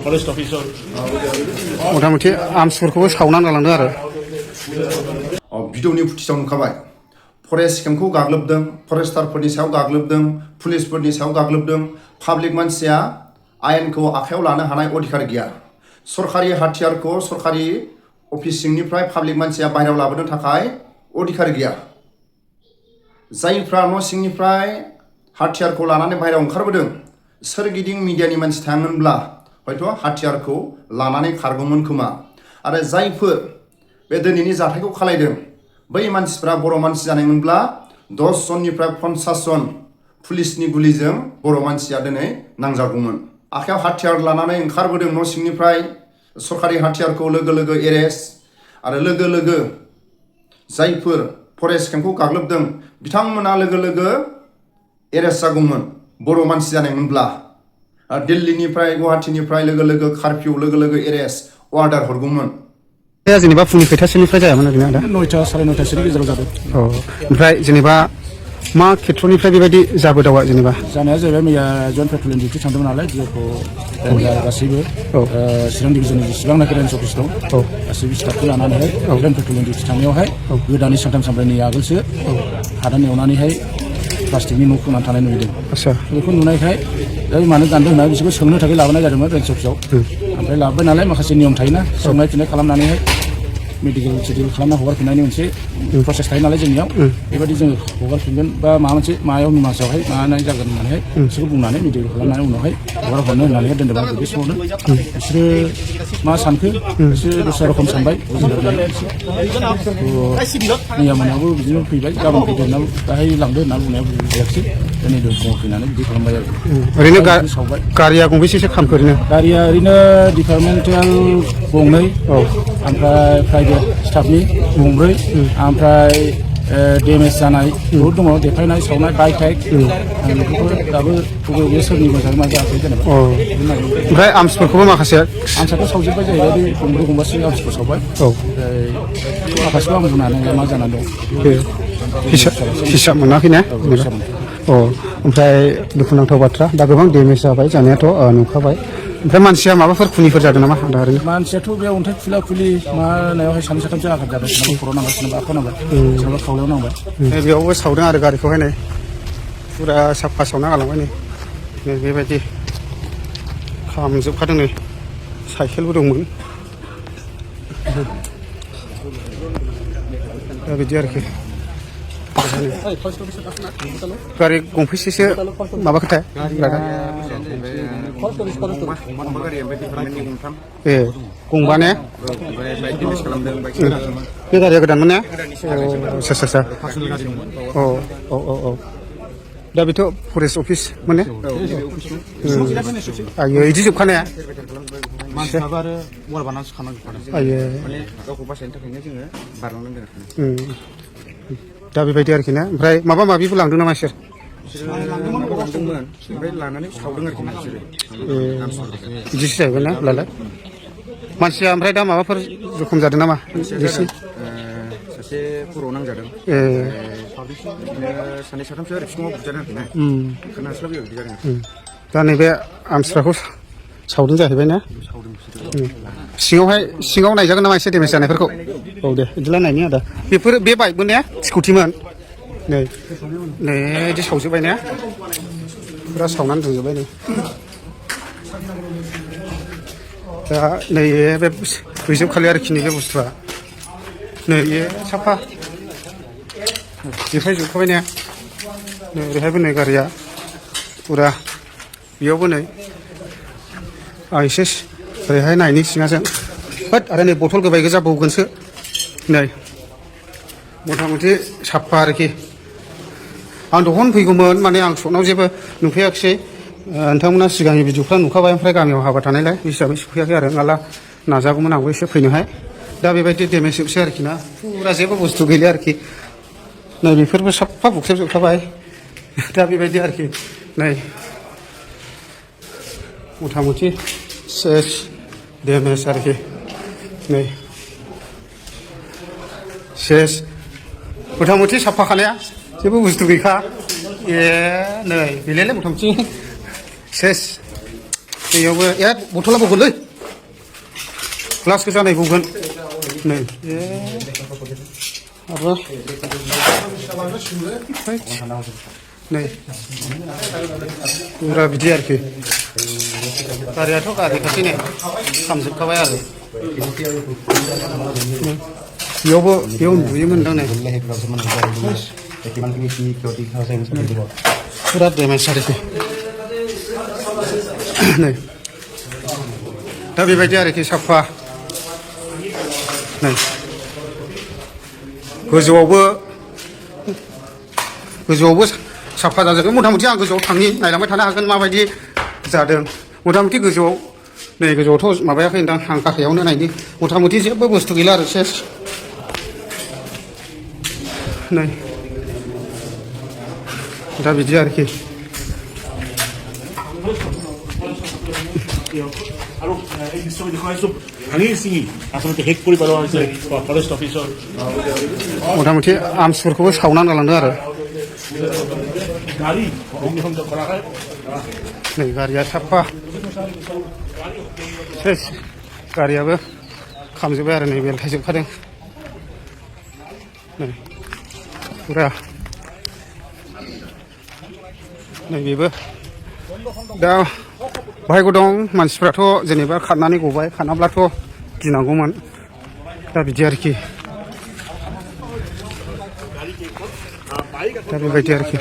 forest officer मथा-मथि आर्म्सफोरखौबो सावनानै गालांदों आरो भिडिअनि फुटेजाव नुखाबाय फरेस्ट केम्पखौ गाग्लोबदों फरेस्टारफोरनि सायाव गाग्लोबदों पुलिसफोरनि सायाव गाग्लोबदों पाब्लिक मानसिया आयेनखौ आखायाव लानो हानाय अधिकार गैया सरकारि हाथियारखौ सरकारि अफिस सिंनिफ्राय पाब्लिक मानसिया बाहेरायाव लाबोनो थाखाय अधिकार गैया जायफ्रा न' सिंनिफ्राय हाथियारखौ लानानै बाहेरायाव ओंखारबोदों सोरगिदिं मिडियानि मानसि थाङोमोनब्ला हयथ' हाथियारखौ लानानै खारगौमोन खोमा आरो जायफोर बे दिनैनि जाथायखौ खालायदों बै मानसिफ्रा बर' मानसि जानायमोनब्ला 10 जननिफ्राय 50 जन पुलिसनि गुलिजों बर' मानसिया दिनै नांजागौमोन आखायाव हाथियार लानानै ओंखारबोदों न' सिंनिफ्राय सरकारि हाथियारखौ लोगो लोगो एरेस्ट आरो लोगो लोगो जायफोर फरेस्ट केम्पखौ गाग्लोबदों बिथांमोना लोगो लोगो एरेस्ट जागौमोन बर' मानसि जानायमोनब्ला दिल्लीनिफ्राय गुवाहाटीनिफ्राय लोगो लोगो कार्फिउ लोगो लोगो एरेस्ट अर्डार हरगौमोन जेनेबा फुंनि खैथासोनिफ्राय जायामोन ओरैनो आदा 9टा साराय 9टासोनि गेजेराव जादों ओमफ्राय जेनेबा मा खेत्रनिफ्राय बेबायदि जाबोदावा जेनेबा जानाया जाहैबाय मैया जइन्ट पेट्रलिं डिउटि थांदोंमोन नालाय जिअखौ गासैबो चिरां डिभिजननि जेसेबांनाखि रेन्ज अफिस दं गासैबो स्टाफखौ लानानैहाय जइन्ट पेट्रलिं डिउटि थांनायावहाय गोदानै सानथाम सानब्रैनि आगोलसो हादान एवनानैहाय प्लास्टिकनि न' खोनानै थानाय नुदों आच्छा बेखौ नुनायखाय मानो गानदों होनना बिसोरखौ सोंनो थाखाय लाबोनाय जादोंमोन रेन्ज अफिसाव ओमफ्राय लाबोबाय नालाय माखासे नियम थायोना सोंनाय फिननाय खालामनानैहाय मेडिकेल सिडिकेल खालामना हगारफिननायनि मोनसे प्रसेस थायो नालाय जोंनियाव बेबायदि जोङो हगारफिनगोन बा माबा मोनसे मायाव मासावहाय माबानाय जागोन होननानैहाय बिसोरखौ बुंनानै मेडिकेल खालामनानै उनावहाय हगार हरनो होननानैहाय दोनदोंमोन बे समावनो बिसोरो मा सानखो बिसोर दस्रा रखम सानबाय मैया मोनायावबो बिदिनो फैबाय गाबोन फैदो होनना दाहाय लांदो होनना बुंनायाव बुजियाखिसै दिनै फुङाव फैनानै बिदि खालामबाय आरो ओरैनो गारिया गंबेसेसो खामखो ओरैनो गारिया ओरैनो डिपार्टमेन्टेल गंनै ओमफ्राय प्राइभेट स्टाफनि गंब्रै ओमफ्राय डेमेज जानाय बहुद दङ देखायनाय सावनाय बाइक टाइक बेफोरखौ दाबो बबे सोरनि मोजाङै मा जायाखै जेनेबा ओमफ्राय आर्म्सफोरखौबो माखासे आर्म्सआथ' सावजोब्बाय जाहैबाय बे गंब्रै गंबासो आर्म्सखौ सावबाय ओमफ्राय माखासेखौ आं बुंनो हानाय मा जानानै दं हिसाब मोनाखै ना ओमफ्राय दुखुनांथाव बाथ्रा दा गोबां डेमेज जाबाय जानायाथ' नुखाबाय ओमफ्राय मानसिया माबाफोर खुलिफोर जादों नामा दा ओरैनो मानसियाथ' बे अन्थाइ खुला खुलि मानायावहाय सानै साथामसो आघात जादों सोरनाबा खर'आव नांबाय सोरनाबा आखायाव नांबाय सोरनाबा खावलायाव नांबाय बेयावबो सावदों आरो गारिखौहाय नै फुरा साफा सावना गालांबाय नै बेबायदि खालामजोबखादों नै साइकेलबो दंमोन दा बिदि आरोखि गारि गंबेसेसो माबाखोथाय ए गंबा ने बे गारिया गोदानमोन ने आच्छा औ दा बेथ' फरेस्ट अफिस माने आयो बिदि जोबखानाया दा बेबायदि आरोखि ना ओमफ्राय माबा माबिबो लांदों नामा बिसोर बिदिसो जाहैबाय ना होनब्लालाय मानसिया ओमफ्राय दा माबाफोर जखम जादों नामा सासे खर'आव नांजादों सानै साथामसो ओरै बिखुङाव बुजादों आरोखि ना खोनास्लाबैयाव बिदि जादों दा नैबे आर्म्सफोरखौ सावदों जाहैबाय ना सिङाव नायजागोन नामा एसे डेमेज जानायफोरखौ औ दे बिदिला नायनि आदा बेफोर बे बाइकमोन ने स्कुटिमोन नै बिदि सावजोब्बाय ने फुरा सावनानै दोनजोब्बाय नै दा नै बे गैजोबखालि आरोखि नै बे बुस्थुआ नै साफा बेनिफ्राय जोबखाबाय ने नै ओरैहायबो नै गारिया फुरा बेयावबो नै आं एसे ओरैहाय नायनि सिङाजों होद आरो नै बथल गोबाय गोजा बौगोनसो नै मथा-मथि साफा आरोखि आं दहन फैगौमोन माने आं सनाव जेबो नुफैयाखिसै नोंथांमोना सिगांनि भिडिअफ्रा नुखाबाय ओमफ्राय गामियाव हाबा थानायलाय बे हिसाबै सफैयाखै आरो माला नाजागौमोन आंबो एसे फैनोहाय दा बेबायदि डेमेज जोबसै आरोखि ना फुरा जेबो बुस्थु गैला आरोखि नै बेफोरबो साफा बुख्रेबजोबखाबाय दा बेबायदि आरोखि नै मथा-मथि सेस डेमेज आरोखि नै सेस मथा-मथि साफा खालाया जेबो बुस्थु गैखा ए नै बेलाय मथा-मथि सेस बेयावबो ए बथला बगोनलै ग्लास गोजानाय बगोन नै ए माबा नै फुरा बिदि आरोखि गारियाथ' गारिखासै नै खामजोबखाबाय आरो बेयावबो बेयाव उन्दुयोमोनदां नै फुरा डेमेज आरोखि नै दा बेबायदि आरोखि साफा नै गोजौआवबो साफा जाजोबदों मथा मथि आं गोजौआव थांनि नायलांबाय थानो हागोन माबायदि जादों मथा मथि गोजौआव नै गोजौआवथ' माबायाखै होनदां आं गाहायावनो नायनि मथा मथि जेबो बुस्थु गैला आरो सेस नै दा बिदि आरोखि আৰু এই দৃশ্যটো দেখুৱাইছো ভাঙি চিঙি আচলতে শেষ কৰি পেলোৱা হৈছে ফৰেষ্ট অফিচৰ मथा मथि आर्मसफोरखौबो सावनानै गालांदों आरो गारि अग्निसंযোগ কৰা হয় नै गारिया साफा सेस गारियाबो खामजोब्बाय आरो नै बेलथायजोबखादों नै फुरा नै बेबो दा बाहायगौ दं मानसिफ्राथ' जेनेबा खारनानै गबाय खारनाब्लाथ' गिनांगौमोन दा बिदि आरोखि दा बेबायदि आरोखि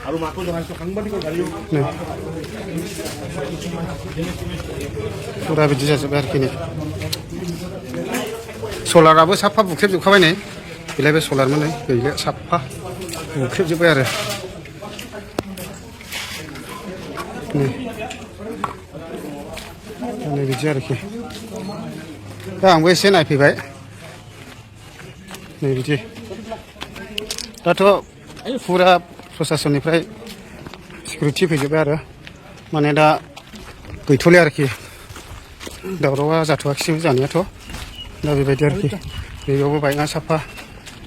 আৰু মাতো জনাইছো সাংবাদিকৰ গাড়ীও नै फुरा बिदि जाजोब्बाय आरोखि नै सलाराबो साफा बुख्रेबजोबखाबाय नै बेलाय बे सलारमोन नै गैला साफा बुख्रेबजोब्बाय आरो नै बिदि आरोखि दा आंबो एसे नायफैबाय नै बिदि दाथ' फुरा प्रसासननिफ्राय सिकिउरिटि फैजोब्बाय आरो माने दा गैथ'ले आरोखि दावरावआ जाथ'वाखिसै जानायाथ' दा बेबायदि आरोखि बेयावबो बाइकआ साफा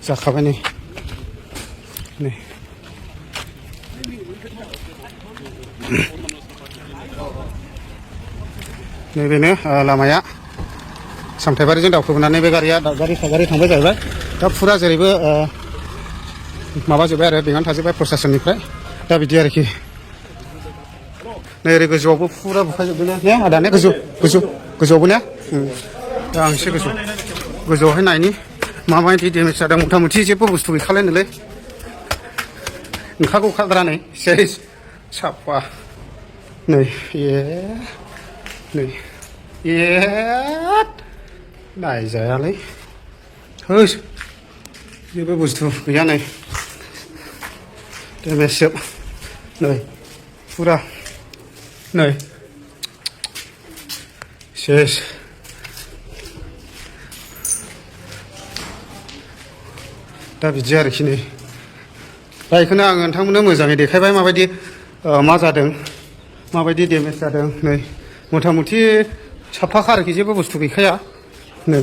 जाखाबाय नै बेनो लामाया सामथाइबारिजों दावखोबोनानै बे गारिया गारि थांबाय जाहैबाय दा फुरा जेरैबो माबाजोब्बाय आरो बेंनानै थाजोब्बाय प्रसासननिफ्राय दा बिदि आरोखि नै ओरै गोजौआवबो फुरा बुखाजोबदों ने आदा ने गोजौआवबो ने दा आं एसे गोजौआवहाय नायनि माबायदि डेमेज जादों मथा मथि जेबो बुस्थु गैखालायनोलै ओंखारगौ खाद्रा नै सेस साफा नै नायजायालै होस जेबो बुस्थु गैया नै डेमेजजोब नै फुरा नै सेस दा बिदि आरोखि नै दा बेखौनो आङो नोंथांमोननो मोजाङै देखायबाय माबायदि मा जादों माबायदि डेमेज जादों नै मथा मथि साफाखा आरोखि जेबो बुस्थु गैखाया नै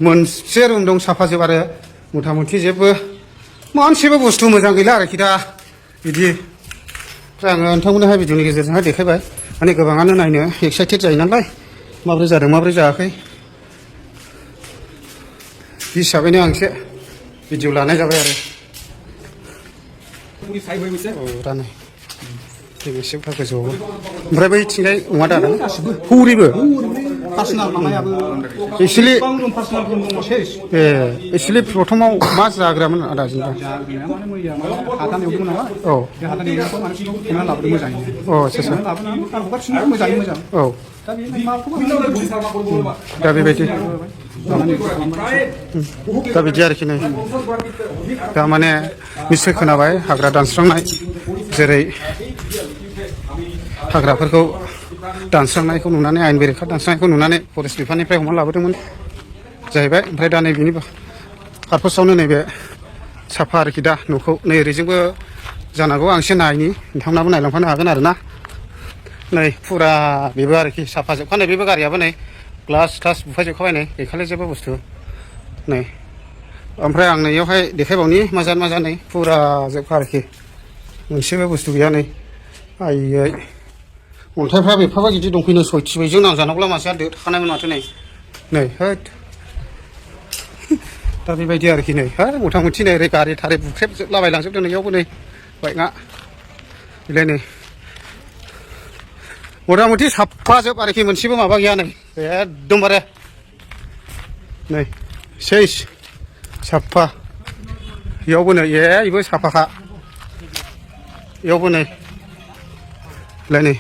मोनसे रुम दं साफाजोब आरो मथा मथि जेबो मोनसेबो बुस्थु मोजां गैला आरोखि दा बिदि ओमफ्राय आङो नोंथांमोननोहाय भिडिअनि गेजेरजोंहाय देखायबाय माने गोबाङानो नायनो एक्साइटेड जायो नालाय माब्रै जादों माब्रै जायाखै बे हिसाबैनो आं एसे भिडिअ लानाय जाबाय आरो रानाय एसेफ्रा गोजौआवबो ओमफ्राय बैथिंजाय अमा दाना हौरिबो एक्सुवेलि प्रथमाव मा जाग्रामोन आदा जेनेबा औ औ दा बेबायदि दा बिदि आरोखि नै दा माने निस्सय खोनाबाय हाग्रा दानस्रांनाय जेरै हाग्राफोरखौ दानस्रांनायखौ नुनानै आयेन बेरेखा दानस्रांनायखौ नुनानै फरेस्ट बिफाननिफ्राय हमना लाबोदोंमोन जाहैबाय ओमफ्राय दा नै बिनि पारपसावनो नैबे साफा आरोखि दा न'खौ नै ओरैजोंबो जानांगौ आं एसे नायनि नोंथांमोनाबो नायलांफानो हागोन आरो ना नै फुरा बेबो आरोखि साफा जोबखानाय बेबो गारियाबो नै ग्लास थास बुफायजोबखाबाय नै गैखालाय जेबो बुस्थु नै ओमफ्राय आं नैयावहाय देखायबावनि माजान नै फुरा जोबखा आरोखि मोनसेबो बुस्थु गैया नै आयै अन्थाइफ्रा बेफोरबा गिदिर दंफैनो सयथिबायजों नांजानांगौला मानसिया देरखानायमोन माथो नै होद दा बेबायदि आरोखि नै हा मथा मथि नै ओरै गारि थारि बुख्रेबलाबायलांजोबदों नैयावबो नै बाइकआ बेलाय नै मथा मथि साफाजोब आरोखि मोनसेबो माबा गैया नै एकदमबारे नै सेस साफा बेयावबो नै बेबो साफाखा बेयावबो नै बेलाय नै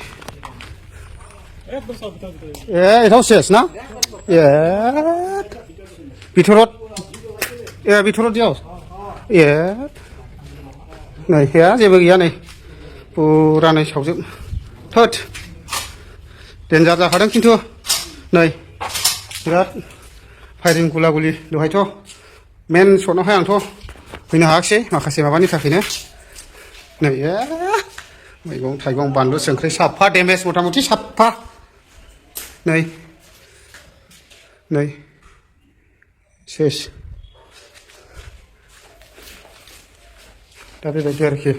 एथाव सेस ना बिथरत बिथरत दियाव नै जेबो गैया नै फुरा नै सावजोब थोद डेन्जार जाखादों खिन्थु नै बिराद फायरिं गुला गुलि दहायथ' मेन शटआवहाय आंथ' फैनो हायाखिसै माखासे माबानि थाखायनो नै मैगं थाइगं बानलु संख्रि साफा डेमेज मथा मथि साफा नै सेस दा बेबायदि आरोखि